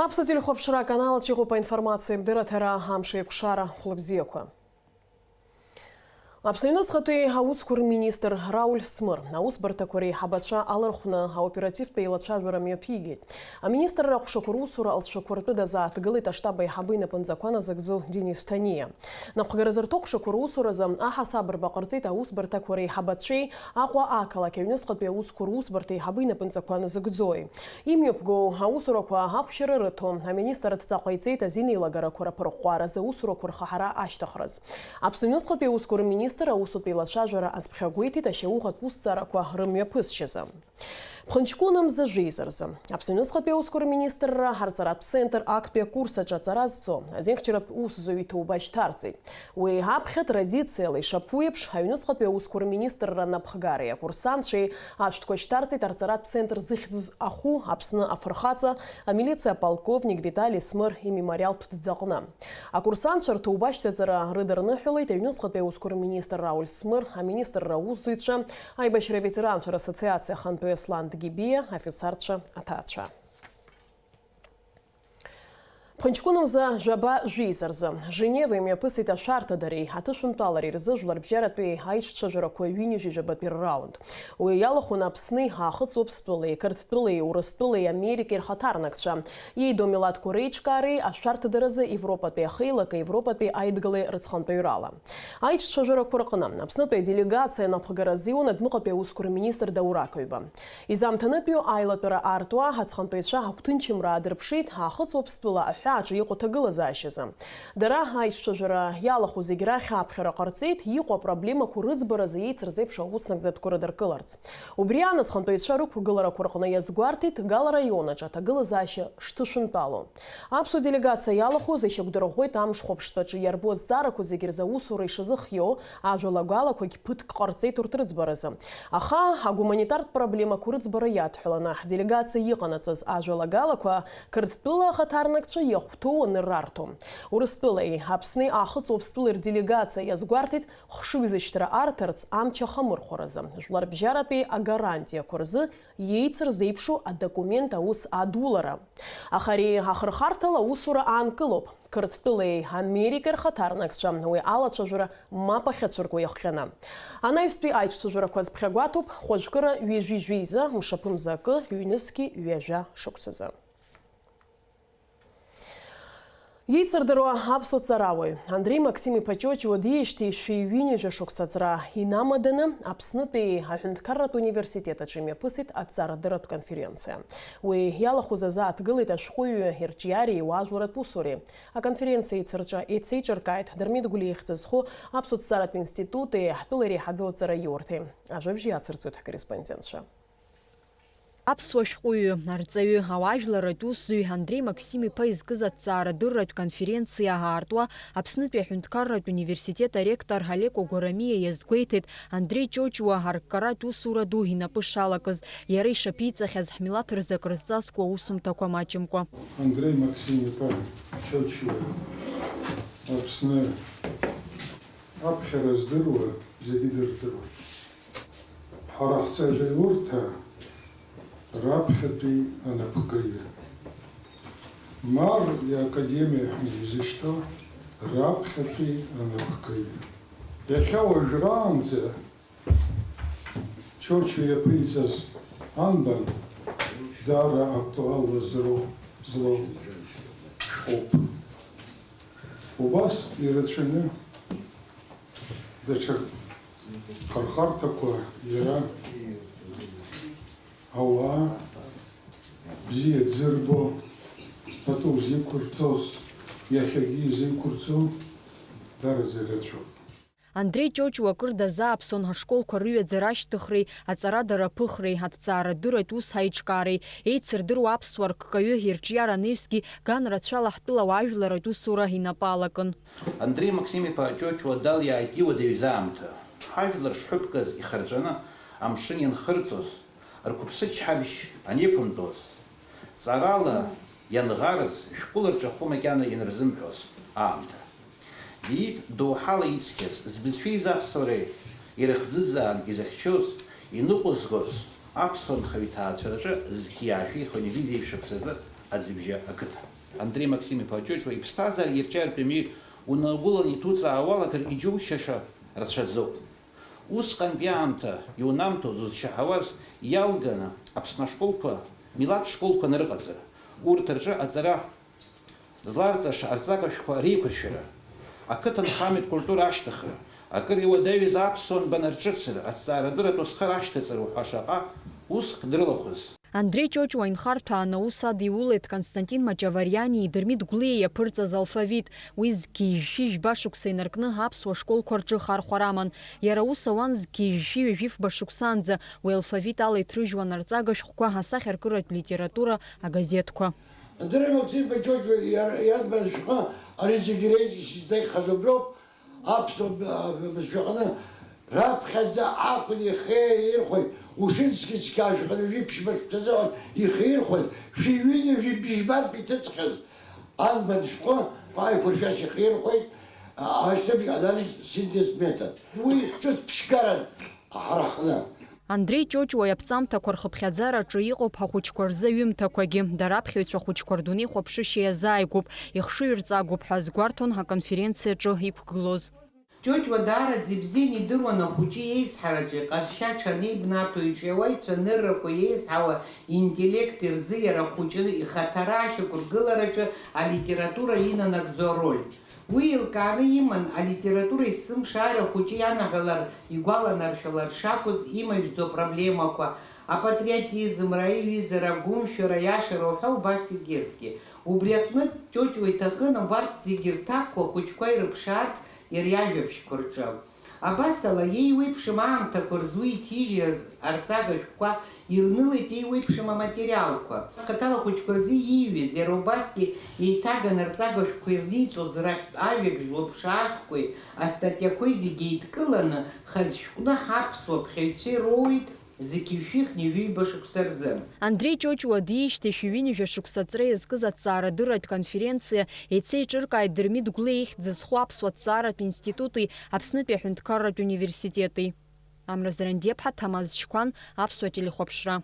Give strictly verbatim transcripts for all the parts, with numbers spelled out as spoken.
Аԥсуа телехәаԥшра аканал аҿы иҟоуп аинформациа еибдырраҭара, амш еиқәшара, хәлыбзиақәа. Аԥсны аҩныҵҟатәи аусқәа рминистр Рауль Смыр аусбарҭақәа реиҳабацәа алархәны аоперативтә еилацәажәара мҩаԥигеит. Аминистрра аҟәшақәа русура алҵшәақәа ртәы дазааҭгылеит аштаб аиҳабы инапынҵақәа назыгӡо Денис Ҭаниа. Напхгара зырҭо аҟәшақәа русуразы аҳасабырба ҟарҵеит аусбарҭақәа реиҳабацәеи Аҟәа ақалақь аҩныҵҟатәи аусқәа русбарҭа аиҳабы инапынҵақәа назыгӡои. Имҩаԥгоу аусурақәа ахәшьара рыҭо, аминистр адҵа ҟаиҵеит азин еилагарақәа раԥырҟәҟәаразы аусурақәа рхаҳара ашьҭыхраз. Аԥсны аҩныҵҟатәи аусқәа рминистр аусутә еилацәажәара азԥхьагәеиҭеит ашьаухатә усҭҵаарақәа рымҩаԥысшьазы. Ԥхынҷкәына мза жәеиза рзы Аԥсны аҩныҵҟатәи аусқәа рминистрра арҵаратә центр актәи акурс аҿы аҵара зҵо азинхьчаратә усзуҩ иҭоуба шьҭарҵеит. Уи аԥхьа традициала ишаԥу еиԥш, аҩныҵҟатәи аусқәа рминистрра напхгареи акурсантцәеи ашәҭқәа шьҭарҵеит арҵаратә центр зыхьӡыз ахәы, Аԥсны афырхаҵа, амилициа аполковник Витали Смыр имемориалтә ҭӡаҟны. Акурсантцәа рҭоуба шьҭаҵара рыдырныҳәалеит аҩныҵҟатәи аусқәа рминистр Рауль Смыр, аминистрра аусзуҩцәа, аибашьра аветеранцәа рассоциациа ахантәаҩы Аслан Дгибиа, афицарцәа, аҭаацәа. Ԥхынҷкәына мза жәаба жәеиза рзы Женева имҩаԥысит ашәарҭадареи аҭышәынтәалареи рзы жәларбжьаратәи аиҿцәажәарақәа ҩынҩажәи жәабатәи рраунд. Уи иалахәын Аԥсни, Аахыҵ Уаԥстәылеи, Қырҭтәылеи, Урыстәылеи, Америкеи рхаҭарнакцәа, иеидоу милаҭқәа реиҿкаареи ашәарҭадаразы Европатәи ахеилакеи Европатәи аидгылеи рыцхантәаҩрала. Аиҿцәажәарақәа рҟны Аԥснытәи аделегациа анапхгара азиуан адәныҟатәи аусқәа рминистр Даур Ақаҩба. Изамҭанытәиу аилатәара аартуа аҵхантәаҩцәа агәҭынчымра аадырԥшит Аахыҵ Уаԥстәыла аҳәааҿы иҟоу ҭагылазаашьазы. Дара аиҿцәажәара иалахәу зегь рахь аԥхьара ҟарҵеит, иҟоу апроблемақәа рыӡбаразы еицырзеиԥшу ауснагӡатәқәа рыдыркыларц. Убри аан аҵхантәаҩцәа рықәгыларақәа рҟны иазгәарҭеит Гал араион аҿы аҭагылазаашьа шҭышәынтәалоу. Аԥсуа делегациа иалахәыз ишьақәдырӷәӷәеит амш хәаԥштәаҿы иарбоу азҵаарақәа зегьы рзы аусура ишазыхиоу, ажәалагәалақәагь ԥыҭк ҟарҵеит урҭ рыӡбаразы. Аха агуманитартә проблемақәа рыӡбара иадҳәаланы ҳделегациа иҟанаҵаз ажәалагалақәа Қырҭтәыла ахаҭарнакцәа иахәҭоу аныррарҭо, Урыстәылеи Аԥсни Аахыҵ Уаԥстәылеи рделегациа иазгәарҭеит хшыҩзышьҭра арҭарц амч ахамырхәаразы, жәларбжьаратәи агарантиақәа рзы иеицырзеиԥшу адокумент аус адулара. Аха ари ахырхарҭала аусура аанкылоуп, Қырҭтәылеи Америкеи рхаҭарнакцәа уи алацәажәара мап ахьацәырку иахҟьаны. Анаҩстәи аиҿцәажәарақәа зԥхьагәаҭоуп хәажәкыра ҩажәи жәеиза, мшаԥымза акы, ҩнызқьи ҩажәа шықәсазы. Иеицырдыруа аԥсуа ҵарауаҩ Андреи Максим-иԥа Ҷоҷуа диижьҭеи шәи ҩынҩажәа шықәса аҵра инамаданы, Аԥснытәи аҳәынҭқарратә университет аҿы имҩаԥысит аҭҵаарадырратә конференциа. Уи иалахәыз азы ааҭгылеит ашәҟәыҩҩы ирҿиареи иуаажәларратә усуреи. Аконференциа еицырҿа-, еицеиҿыркааит Дырмит Гәлиа ихьӡ зху Аԥсуа ҭҵааратә институти ҳтәыла иреиҳаӡоу аҵараиурҭеи. Ажәабжь иацырҵоит ҳкорреспондентцәа. Аԥсуа шәҟәыҩҩы, арҵаҩы, ауаажәларратә усзуҩ Андреи Максим-иԥа изкыз аҭҵаарадырратә конференциа аартуа Аԥснытәи аҳәынҭқарратә университет аректор Алеко Гәарамиа иазгәеиҭеит, Андреи Ҷоҷуа арккаратә усура ду инапы шалакыз, иара ишаԥиҵахьаз ҳмилаҭ рзы акрызҵазкуа аусумҭақәа маҷымкәа. Андреи Максим-иԥа Ҷоҷуа Аԥсны аԥхьара здыруа зегьы дырдыруеит. Ҳара ҳҵараиурҭа раԥхьатәи анапхгаҩы. Мар иакадемиа ҳәа изышьҭоу раԥхьатәи анапхгаҩы. Иахьа уажәраанӡа Ҷоҷуа иаԥиҵаз анбан даара актуалла зроу, злоу шәҟәуп. Убас ирацәаны даҽа хырхарҭақәа иара ауаа бзиа дзырбо, пату зиқәырҵоз, иахьагьы изиқәырҵо дараӡа ирацәоуп. Андреи Ҷоҷуа акыр дазааԥсон ҳашколқәа рыҩаӡара ашьҭыхреи аҵарадара аԥыхреи, аҭҵаарадырратә ус аиҿкаареи, еицырдыруа аԥсуа рккаҩы ирҿиара анаҩсгьы ган рацәала ҳтәыла ауаажәларратә усура инапы алакын. Андреи Максим-иԥа Ҷоҷуа далиааит иуадаҩыз аамҭа. Ҳажәлар шҳәыԥгаз ихарҵәаны амшын ианхырҵоз, рқәыԥсычҳабжь анеиқәымтәоз, ҵарала ианӷарыз, шәҟәыла рҿахәы макьана ианырзымҳәоз аамҭа. Диит доуҳала ицқьаз, збызшәеи заԥсуареи ирыхӡыӡаан изыхьчоз, иныҟәызгоз, аԥсуа нхаҩ ҭаацәараҿы зқьи аашәи хынҩажәи жәеиза шықәсазы аӡҩыбжьа ақыҭа. Андреи Максим-иԥа Ҷыҷуа иԥсҭазаара ирҿиаратә ҩымҩа унагәыланы иҭуҵаауа уалагар иџьоушьаша рацәаӡоуп. Усҟантәи аамҭа иунамҭо зызшьаҳауаз иалганы Аԥсны ашколқәа, милаҭ школқәа нарыҟаҵара, урҭ рҿы аҵара зларҵаша арҵага шәҟәқәа реиқәыршәара, ақыҭанхамҩатә культура ашьҭыхра, акыр иуадаҩыз аԥсуа нбан рҿыцра, аҭҵаарадырратә усхара ашьҭаҵара уҳәа шаҟа уск дрылахәыз. Андреи Ҷоҷуа инхарҭәааны аус адиулеит Константин Маҷавариани Дырмит Гәлиа иаԥырҵаз алфавит. Уи зқьи жәшәи жәба шықәса инаркны аԥсуа школқәа рҿы хархәара аман. Иара аус ауан зқьи жәшәи ҩажәи фба шықәсаанӡа, уи алфавит ала иҭрыжьуан арҵага шәҟәқәа, асахьаркыратә литература, агазеҭқәа. Андреи Максим-иԥа Ҷоҷуа иара ианбан шәҟәы ари зегьы реизгьы сызҭаххаз уброуп, аԥсуа бызшәаҟны раԥхьаӡа акәын ихы еирхәеит, Ушински цқьа жәаха ҩажәи ԥшьба шықәсазы акәын ихы еирхәаз, шәи ҩынҩажәи бжьбантә иҭыҵхьаз анбан шәҟәы аиқәыршәашьа ихы еирхәеит, ашьҭыбжь анализ синтез метод. Уи ҿыц ԥшьгаран ҳара ҳҟны. Андреи Ҷоҷуа иаԥҵамҭақәа рхыԥхьаӡараҿы иҟоуп ҳахәыҷқәа рзы аҩымҭақәагьы. Дара аԥхьаҩцәа ахәыҷқәа рдунеи хәаԥшышьа иазааигәоуп, ихшыҩрҵагоуп ҳәа азгәарҭон аконференциаҿы иқәгылоз. Ҷоҷуа даараӡа ибзианы идыруан ахәыҷы иеизҳараҿы иҟазшьа аҽанеибнаҭо, иҿиауа ицәаныррақәа иеизҳауа интеллект рзы иара ахәыҷы ихаҭара ашьақәыргылараҿы алитература инанагӡо ароль. Уи еилкааны иман алитература есымшааира ахәыҷы ианаҳәалар, игәаланаршәалар шакәыз, имажәӡо апроблемақәа, апатриотизмра, аиҩызара, агәымшәара, аиашара уҳәа убас егьырҭгьы. Убри аҟнытә Ҷоҷуа иҭахын убарҭ зегьы рҭакқәа ахәыҷқәа ирыԥшаарц иара иажәабжьқәа рҿы. Абасала, еиуеиԥшым аамҭақәа рзы уи иҭижьыз арҵага шәҟәқәа ирнылеит еиуеиԥшым аматериалқәа. Хаҭала ахәыҷқәа рзы ииҩыз, иара убасгьы еиҭаганы арҵага шәҟәқәа ирниҵоз рахьтә ажәабжь лаԥшаахқәеи астатиақәеи зегьы еидкыланы, хаз шәҟәны ҳаԥсуа ԥхьаҩцәа ироуеит. Зқьи жәшәи хынҩажәи ҩба шықәса рзы. Андреи Ҷоҷуа диижьҭеи шәи ҩынҩажәа шықәса аҵра иазкыз аҭҵаарадырратә конференциа еицеиҿыркааит Дырмит Гәлиа ихьӡ зху аԥсуа ҭҵааратә институти Аԥснытәи аҳәынҭқарратә университети. Амра Зарандиаԥҳа, Ҭамаз Чқәан, Аԥсуа телехәаԥшра.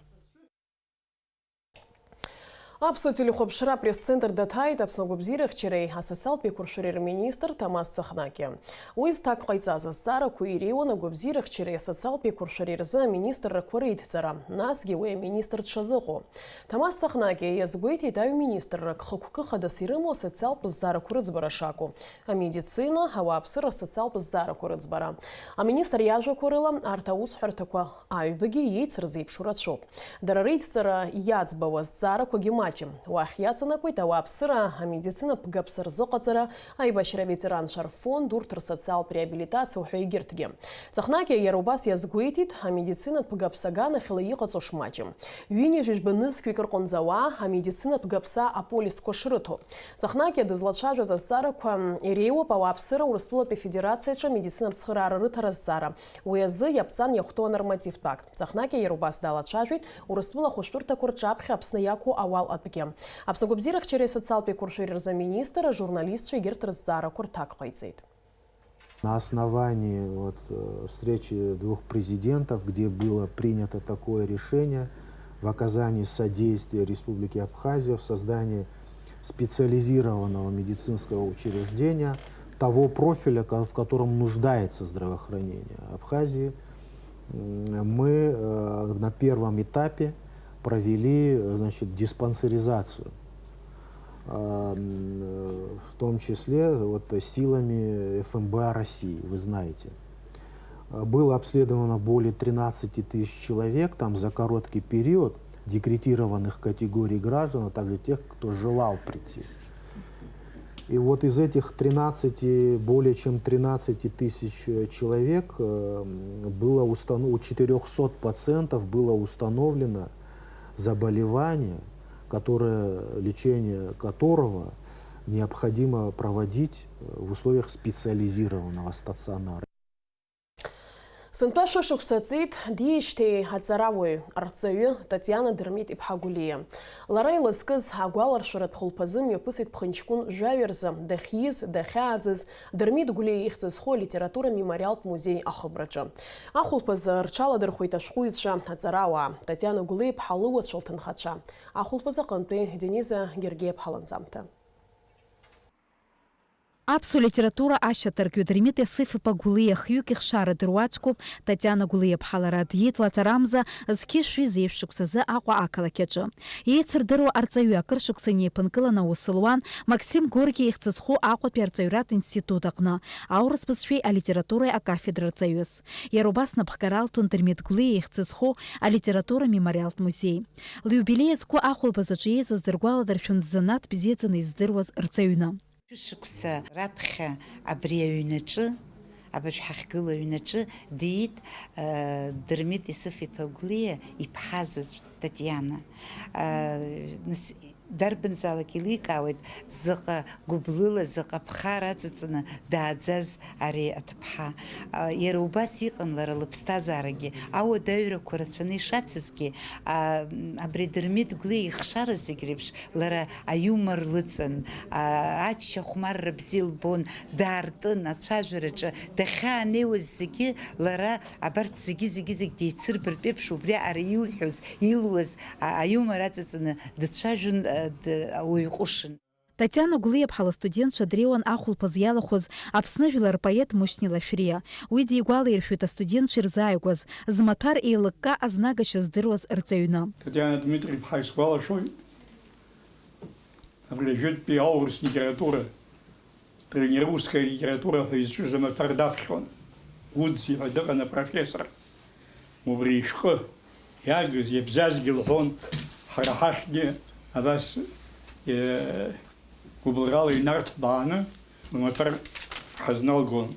Аԥсуа телехәаԥшра апресс-центр даҭааит Аԥсны агәабзиарахьчареи асоциалтә еиқәыршәареи рминистр Ҭамаз Цахнакиа. Уи зҭак ҟаиҵаз азҵаарақәа иреиуан агәабзиарахьчареи асоциалтә еиқәыршәареи рзы аминистррақәа реидҵара, насгьы уи аминистр дшазыҟоу. Ҭамаз Цахнакиа иазгәеиҭеит аҩ-министрра гхықәкы хадас ирымоу асоциалтә зҵаарақәа рыӡбара шакәу, амедицина, ауааԥсыра асоциалтә зҵаарақәа рыӡбара. Аминистр иажәақәа рыла, арҭ аусҳәарҭақәа аҩбагьы иеицырзеиԥшу рацәоуп. Дара реидҵара иаӡбауа азҵаарақәагьы маҷым. Уахь иаҵанакуеит ауааԥсыра, амедицинатә ԥгаԥса рзыҟаҵара, аибашьра аветеранцәа рфонд, урҭ рсоциалтә реабилитациа уҳәа егьырҭгьы. Цахнакиа иара убас иазгәеиҭеит, амедицинатә ԥгаԥса аганахьала иҟаҵоу шмаҷым. Ҩынҩажәи жәба нызқьҩык рҟынӡа ауаа амедицинатә ԥгаԥса аполисқәа шрыҭо. Цахнакиа дызлацәажәаз азҵаарақәа иреиуоуп ауааԥсыра Урыстәылатәи Афедерациаҿы амедицинатә цхыраара рыҭара азҵаара. Уи азы иаԥҵан иахәҭоу анормативтә акт. Цахнакиа иара убас далацәажәеит Урыстәыла ахәышәтәырҭақәа рҿаԥхьа Аԥсны иақәу ауал атәгьы. Аԥсны агәабзиарахьчареи асоциалтә еиқәыршәареи рзы аминистр ажурналистцәа егьырҭ рызҵаарақәа рҭак ҟаиҵеит. На основании вот, э, встречи двух президентов, где было принято такое решение в оказании содействия Республике Абхазия в создании специализированного медицинского учреждения того профиля, ко-, в котором нуждается здравоохранение Абхазии, м, мы, э, на первом этапе провели, э, значит, диспансеризацию, а, м, э, в том числе вот силами Ф М Б А России, вы знаете. Э, было обследовано более тринадцати тысяч человек, там за короткий период, декретированных категорий граждан, а также тех, кто желал прийти. И вот из этих тринадцати, более чем тринадцати тысяч, э, человек, э, м, было установ-, у четырёхсот пациентов было установлено заболевание, которое, лечение которого необходимо проводить, э, в условиях специализированного стационара. Сынтәа шәышықәса ҵит диижьҭеи аҵарауаҩ, арҵаҩы Татиана Дырмит-иԥҳа Гәлиа. Лара илызкыз агәаларшәаратә хәылԥазы мҩаԥысит ԥхынҷкәын жәаҩа рзы дахьиз, дахьааӡаз, Дырмит Гәлиа ихьӡ зху алитература мемориалтә музеи ахыбраҿы. Ахәылԥазы рҽаладырхәеит ашәҟәыҩҩцәа, аҵарауаа, Татиана Гәлиа-иԥҳа лыуацәа, лҭынхацәа. Ахәылԥазы аҟынтәи Дениза Гергиа-иԥҳа ланҵамҭа. Аԥсуа литература ашьаҭаркҩы Дырмит Есыф-иԥа Гәлиа хҩык ихшара дыруаӡәкуп Татиана Гәлиаԥҳа. Лара диит лаҵарамза зқьи жәшәи зеижә шықәсазы Аҟәа ақалақь аҿы. Еицырдыруа арҵаҩы акыр шықәса инеиԥынкыланы аус луан Максим Горки ихьӡ зху Аҟәатәи арҵаҩратә институт аҟны аурыс бызшәеи алитературеи акафедра рҵаҩыс. Иара убас напхгара алҭон Дырмит Гәлиа ихьӡ зху алитература мемориалтә музеи. Лиубилеи азку ахәылԥаз аҿы еизаз дыргәаладыршәон ззанааҭ бзиаӡаны издыруаз рҵаҩны. Шықәса раԥхьа абри аҩнаҿы, абыржә ҳахьгылоу аҩнаҿы диит, э, Дырмит Есыф-иԥа Гәлиа иԥҳа заҵә Татиана. Э, нас, дарбанзаалак еиликаауеит, заҟа гәыблыла, заҟа ԥхара аҵаҵаны дааӡаз ари аҭыԥҳа. Э, иара убас иҟан лара лыԥсҭазаарагьы, ауадаҩрақәа рацәаны ишацызгьы, а, абри Дырмит Гәлиа ихшара зегь реиԥш лара аиумор лыҵан, а, ачча хәмарра бзиа лбон, даартын, ацәажәараҿы дахьаанеиуаз зегьы лара абарҭ зегьы, зегьы, зегь деицырбартә еиԥш, убри аҟара илҳәоз, илуаз, а, аиумор аҵаҵаны дцәажәон, а, д-, ауаҩ ҟәышын. Татиана Гәлиаԥҳа лыстудентцәа дреиуан ахәылԥаз иалахәыз Аԥсны жәлар рпоет Мушьни Лашәриа. Уи дигәалаиршәеит астудентцәа ирзааигәаз, змаҭәар еилыкка азнагашьа здыруаз рҵаҩны. Татиана Дмитри-иԥҳа, исгәалашәоит, абри ажәытәтәи аурыс литература, древнерусская литература ҳәа изҿыз амаҭәар даԥхьон. Гудзи ҳәа дыҟан апрофессор. Убри ишәҟәы иагыз, иабзазгьы лҳәон, ҳара ҳахьгьы абас, э, гәыбылрала инарҭбааны лмаҭәар ҳазналгон.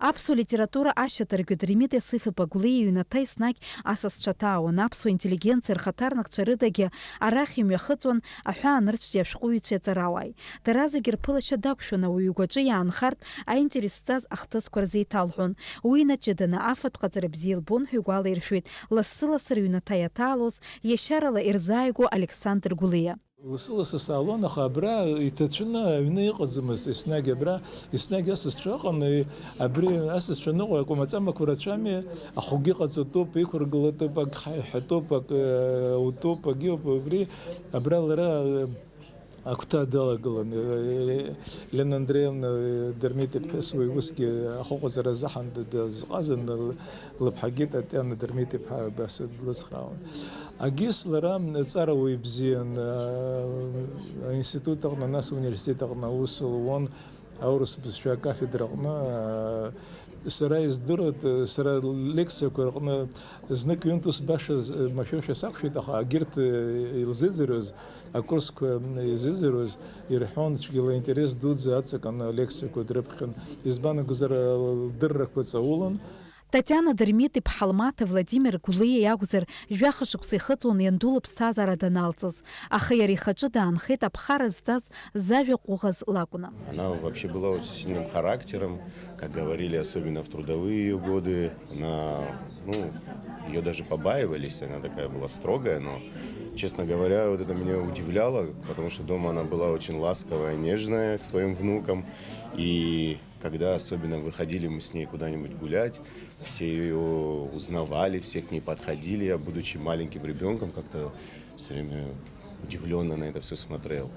Аԥсуа литература ашьаҭаркҩы Дырмит Есыф-иԥа Гәлиа иҩнаҭа еснагь асасцәа ҭаауан, аԥсуа интеллигенциа рхаҭарнакцәа рыдагьы арахь имҩахыҵуан аҳәаанырцәтәи ашәҟәыҩҩцәеи аҵарауааи. Дара зегьы рԥылашьа дақәшәон ауаҩы игәаҿы иаанхартә аинтерес зҵаз ахҭысқәа рзеиҭалҳәон. Уи инаҷыданы афатә ҟаҵара бзиа илбон ҳәа игәалаиршәеит лассы-лассы рыҩнаҭа иаҭаалоз, иашьарала ирзааигәоу Александр Гәлиа. Лассы-лассы саалон, аха абра иҭацәны аҩны иҟаӡамызт, еснагь абра, еснагь асасцәа ыҟан, абри асасцәа аныҟоу акәамаҵамақәа рацәами, ахәгьы ҟаҵатәуп, иқәыргылатәуп, ак ҳаиҳәатәуп, ак, э, утәуп, ак иоуп, убри абра лара, э, агәҭа далагылан, э, Елена Андреевна, э, Дырмит иԥҳәыс уи усгьы ахәыҟаҵара азыҳәан д-, дазҟазан, л-, лыԥҳагьы Татиана Дырмит иԥҳа абас длыцхраауан. Агьыс лара ҵарауаҩ бзиан, э, аинститут аҟны, нас ауниверситет аҟны аус луан, аурыс бызшәа акафедра аҟны, э, сара издыруеит, сара лекциақәа рҟны знык-ҩынтә ус баша з-, машәыршәа сақәшәеит, аха агьырҭ, э, илзыӡырҩуаз, акурсқәа, м, изыӡырҩуаз ирҳәон, цәгьала интерес дуӡӡа аҵакын, алекциақәа дрыԥхьон. Избан акәзар, лдыррақәа ҵаулан. Татиана Дырмит-иԥҳа лмаҭа Владимир Гәлиа иакәзар, жәаха шықәса ихыҵуан ианду лыԥсҭазаара даналҵыз, аха иара ихаҿы даанхеит аԥхара зҵаз зажәа ҟәыӷаз лакәны. Она вообще была очень сильным характером, как говорили, особенно в трудовые её годы. Она, ну, её даже побаивались, она такая была строгая, но, честно говоря, вот это меня удивляло, потому что дома она была очень ласковая, нежная к своим внукам, и когда особенно выходили мы с ней куда-нибудь гулять, все её узнавали, все к ней подходили. Я, будучи маленьким ребёнком, как-то всё время удивлённо на это всё смотрел.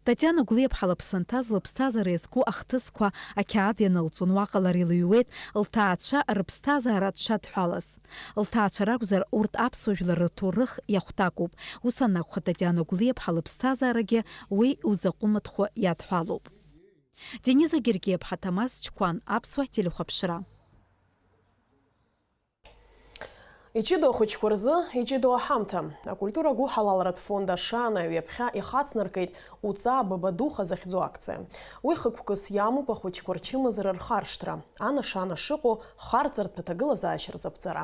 Татиана Гәлиаԥҳа лыԥсы анҭаз лыԥсҭазаара иазку ахҭысқәа ақьаад ианылҵон, уаҟа лара илыҩуеит лҭаацәа рыԥсҭазаара дшадҳәалаз. Лҭаацәа ракәзар, урҭ аԥсуа жәлар рҭоурых иахәҭакуп. Ус анакәха, Татиана Гәлиаԥҳа лыԥсҭазаарагьы уи узаҟәымыҭхо иадҳәалоуп. Дениза Гергиаԥҳа, Ҭамаз Чқәан, Аԥсуа телехәаԥшра. Иҷыдоу ахәыҷқәа рзы иҷыдоу аҳамҭа. Акультура гәыҳалалратә фонд Ашана ҩаԥхьа ихацнаркит Уҵаа Бабаду ҳәа захьӡу акциа. Уи хықәкыс иамоуп ахәыҷқәа рчымазара рхаршҭра, анашана шыҟоу, харҵарҭа ҭагылазаашьа рзаԥҵара.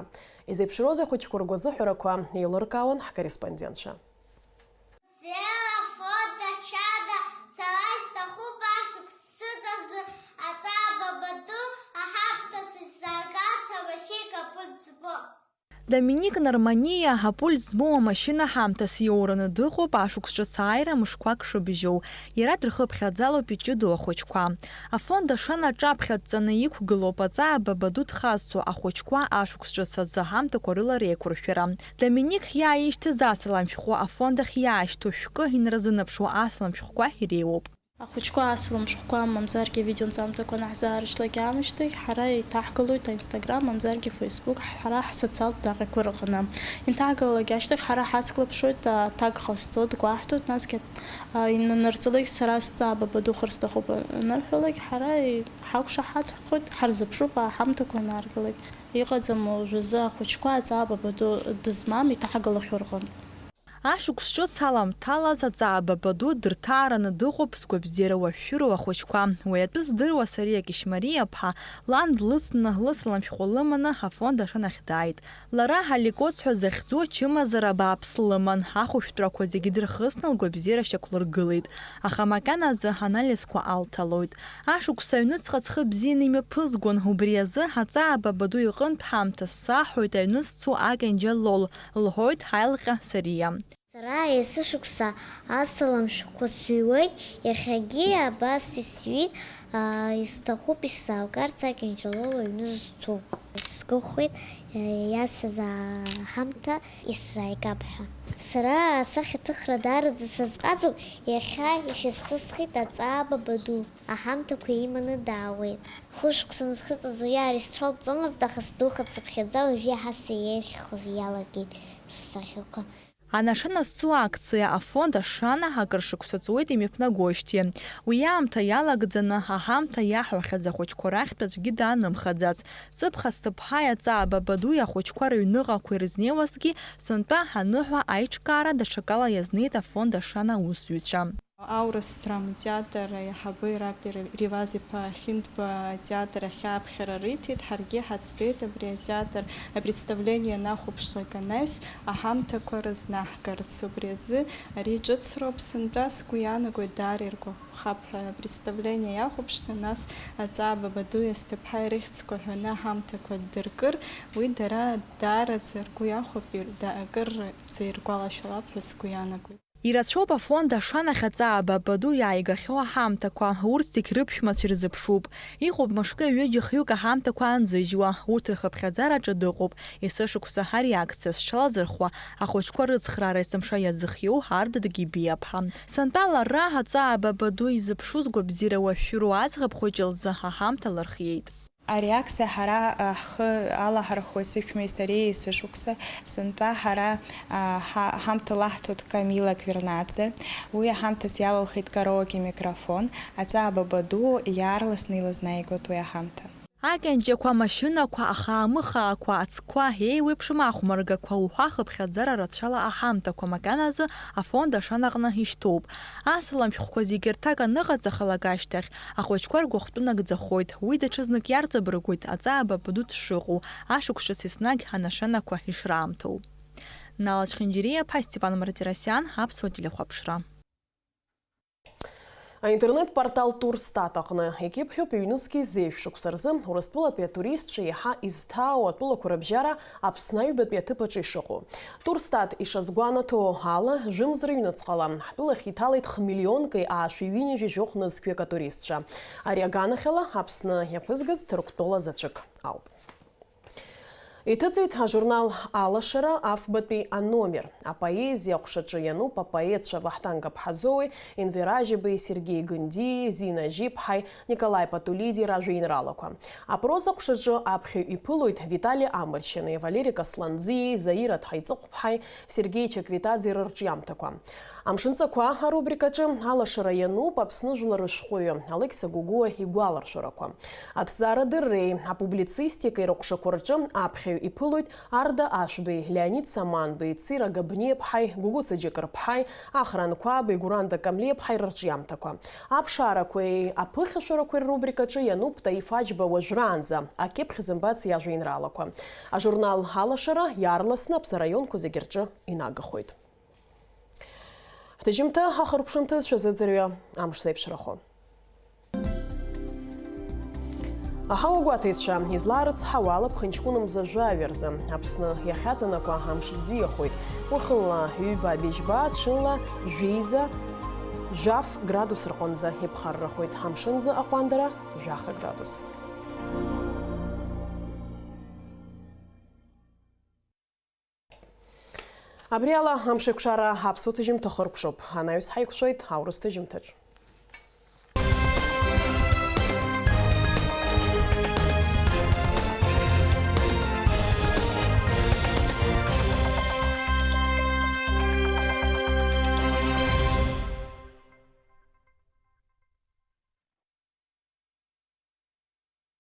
Изеиԥшроузеи ахәыҷқәа ргәазыҳәарақәа, еилыркаауан ҳкорреспондентцәа. Сара афонд Ашана сара исҭахуп ашықәс ҵыҵазы Уҵаа Бабаду аҳамҭа сыззаагарц амашьына пульт збо. Доминик Норманиа апульт змоу амашьына ҳамҭас иоураны дыҟоуп ашықәс ҿыц ааира мышқәак шыбжьоу. Иара дрхыԥхьаӡалоуп иҷыдоу ахәыҷқәа. Афонд Ашана аҿаԥхьа дҵаны иқәгылоуп Уҵаа Бабаду дхазҵо ахәыҷқәа ашықәс ҿыц азы ҳамҭақәа рыла реиқәыршәара. Доминик иааишьҭыз асалам шәҟәы афонд ахь иаашьҭу шәкы инарзынаԥшуа асалам шәҟәқәа иреиуоуп. Ахәыҷқәа асалам шәҟәқәа, мамзаргьы авидеонҵамҭақәа анаҳзаарышьҭлак аамышьҭахь, ҳара еиҭаҳгалоит аинстаграм, мамзаргьы фейсбук, ҳара ҳсоциалтә даҟьақәа рҟны. Инҭаҳгалак ашьҭахь ҳара ҳацклаԥшуеит, аҭак ҟазҵо дгәаҳҭоит, насгьы, а, инанырҵалак сара сҵаа бабаду хыр сҭахуп анырҳәалак, ҳара ҳақәшаҳаҭхоит, ҳарзыԥшуп аҳамҭақәа анааргалак. Иҟаӡам уажәазы ахәыҷқәа аҵаа бабаду дызмам иҭаҳгалахьоу рҟынтә. Ашықәс ҿыц аламҭалаз аҵаа бабаду дырҭаараны дыҟоуп сгәабзиара уашәшәыроу ахәыҷқәа. Уи атәы здыруа Сариа Кьышьмариа-ԥҳа, лан длыцны, лысалам шәҟәы лыманы Афонд Ашанахь дааит. Лара Ҳаликоц ҳәа захьӡу ачымазара бааԥс лыман, ахәышәтәрақәа зегьы дырхысны лгәабзиара шьақәлыргылеит. Аха макьаназы анализқәа алҭалоит. Ашықәс аҩныҵҟа ҵхы бзианы имҩаԥызгон, убри азы аҵаа бабаду иҟынтә ҳамҭас саҳәоит аҩны сцо акьанџьа лол, лҳәоит ҳаилҟьа Сариа. Сара есышықәса асалам шәҟәқәа сыҩуеит, иахьагьы абас исҩит, аа, исҭахуп исзааугарц акьанџьа лол аҩны зцу. Сгәыӷуеит, иасҳәаз аҳамҭа исзааигап ҳәа. Сара асахьаҭыхра даараӡа сазҟазоуп, иахьа ишәысҭысхит аҵаа бабаду. Аҳамҭақәа иманы даауеит. Хәышықәса нызхыҵыз уи ара исцәалҵомызт, аха сдухацыԥхьаӡа уажәы иаҳа сеиӷьхоз иалагеит ссахьақәа. Анашана зцу акциа афонд Ашана акыр шықәса ҵуеит имҩаԥнагоижьҭеи. Уи аамҭа иалагӡаны, аҳамҭа иаҳәахьаз ахәыҷқәа рахьтә аӡәгьы даанымхаӡац. Ҵыԥх асҭыԥҳаи аҵаа бабадуи ахәыҷқәа рыҩныҟақәа ирызнеиуазҭгьы, сынтәа аныҳәа аиҿкаара даҽакала иазнеит афонд Ашана аусзуҩцәа. Аурыс драмтеатр аиҳабы Ираклиа Риваз-иԥа Хьынтба атеатр ахь ааԥхьара риҭеит, ҳаргьы ҳаӡбеит абри атеатр апредставление анахәаԥшлак анаҩс аҳамҭақәа рызнаҳгарц. Убри азы ари ҿыцроуп, сынтәа сгәы иаанагоит, даара иргәаԥхап ҳәа. Апредставление иахәаԥшны, нас аҵаа бабадуи асҭыԥҳаи рыхьӡқәа ҳәаны аҳамҭақәа ддыркыр, уи дара даараӡа ргәы иахәап, ир-, да-, акырӡа иргәалашәалап ҳәа сгәы иаанагоит. Ирацәоуп афонд Ашанахь аҵаа бабаду иааигахьоу аҳамҭақәа, урҭ зегь рыԥшәмацәа ирзыԥшуп. Иҟоуп мышкы ҩыџьа хҩык аҳамҭақәа анзыжьуа, урҭ рхыԥхьаӡараҿы дыҟоуп, есышықәса ари акциа зҽалазырхәуа, ахәыҷқәа рыцхраара есымша иазыхиоу Арда Дгьыбиаԥҳа. Сынтәа лара аҵаа бабаду изыԥшуз гәабзиара уашәшәыроу аӡӷаб хәыҷы лзы аҳамҭа лырхиеит. Ари акциа ҳара, а, ҳхы алаҳархәуеит сыԥшәмеи сареи есышықәса, сынтәа ҳара, а, ҳа-, ҳамҭа лаҳҭоит Камила Квирнаӡе, уи аҳамҭас иалалхит караоке микрофон, аҵаа бабаду иаарласны илызнаигоит уи аҳамҭа. Акьанџьақәа, амашьынақәа, ахаамыхаақәа, ацқәа, еиуеиԥшым ахәмаргақәа уҳәа хыԥхьаӡара рацәала аҳамҭақәа макьаназы афонд Ашанаҟны ишьҭоуп. Асалам шәҟәқәа зегьы рҭак аныҟаҵахалак ашьҭахь, ахәыҷқәа ргәахәтәы нагӡахоит, уи даҽазнык иарҵабыргуеит аҵаа бабаду дшыҟоу, ашықәс ҿыц еснагь анашанақәа ишраамҭоу. Нала Чхинџьириаԥҳа, Степан Мартиросиан, Аԥсуа телехәаԥшра. Аинтернет-портал Турстат аҟны икьыԥхьуп ҩнызқьи зеижә шықәса рзы Урыстәылатәи атуристцәа иаҳа изҭаау атәылақәа рыбжьара Аԥсны аҩбатәи аҭыԥ аҿы ишыҟоу. Турстат ишазгәанаҭо ала, жәымз рыҩныҵҟала ҳтәылахь иҭалеит хмиллионки аашәи ҩынҩажәи жәохә нызқьҩык атуристцәа. Ари аганахьала Аԥсны иаԥызгаз Ҭырқәтәыла заҵәык ауп. Иҭыҵит ажурнал Алашара афбатәи аномер. Апоезиа аҟәшаҿы иануп апоетцәа Вахтанг Аԥҳазоуи, Енвер Ажьабеи, Сергеи Гындиеи, Зина Ажьиԥҳаи, Николаи Патулиди ражәеинраалақәа. Апроза аҟәшаҿы аԥхьаҩ иԥылоит Витали Амырчыни, Валери Касланӡиеи, Заира Ҭҳаиҵыхәԥҳаи, Сергеи Чаквитаӡе рырҿиамҭақәа. Амшынҵақәа арубрикаҿы алашара иануп Аԥсны жәлар рышәҟәыҩы Алықьса Гогәуа игәаларшәарақәа. Аҭҵаарадырреи апублицистикеи рыҟәшақәа рҿы аԥхьаҩ иԥылоит Арда Ашәбеи, Леонид Саманбеи, Цира Габниаԥҳаи, Гәыгәыца Џьакырԥҳаи, Ахра Анқәабеи, Гәыранда Камлиаԥҳаи рырҿиамҭақәа. Аԥшаарақәеи аԥыхьашәарақәеи ррубрикаҿы иануп Таиф Аџьба уажәраанӡа, акьыԥхь зымбац иажәеинраалақәа. Ажурнал Алашара иаарласны Аԥсны араионқәа зегьы рҿы инагахоит. Ҳҭыжьымҭа ахыркәшамҭаз шәазыӡырҩы амш зеиԥшрахо. Аҳауагәаҭаҩцәа излаарыцҳауа ала ԥхынҷкәына мза жәаҩа рзы Аԥсны иахьаҵанакуа амш бзиахоит. Уахынла ҩба-быжьба, ҽынла жәеиза, жәаф градус рҟынӡа иԥхаррахоит, амшынӡы аҟәандара жәаха градус. Абри ала амшеикәшара аԥсуа ҭыжьымҭа хыркәшоуп. Анаҩс ҳаиқәшәоит аурыс ҭыжьымҭаҿ.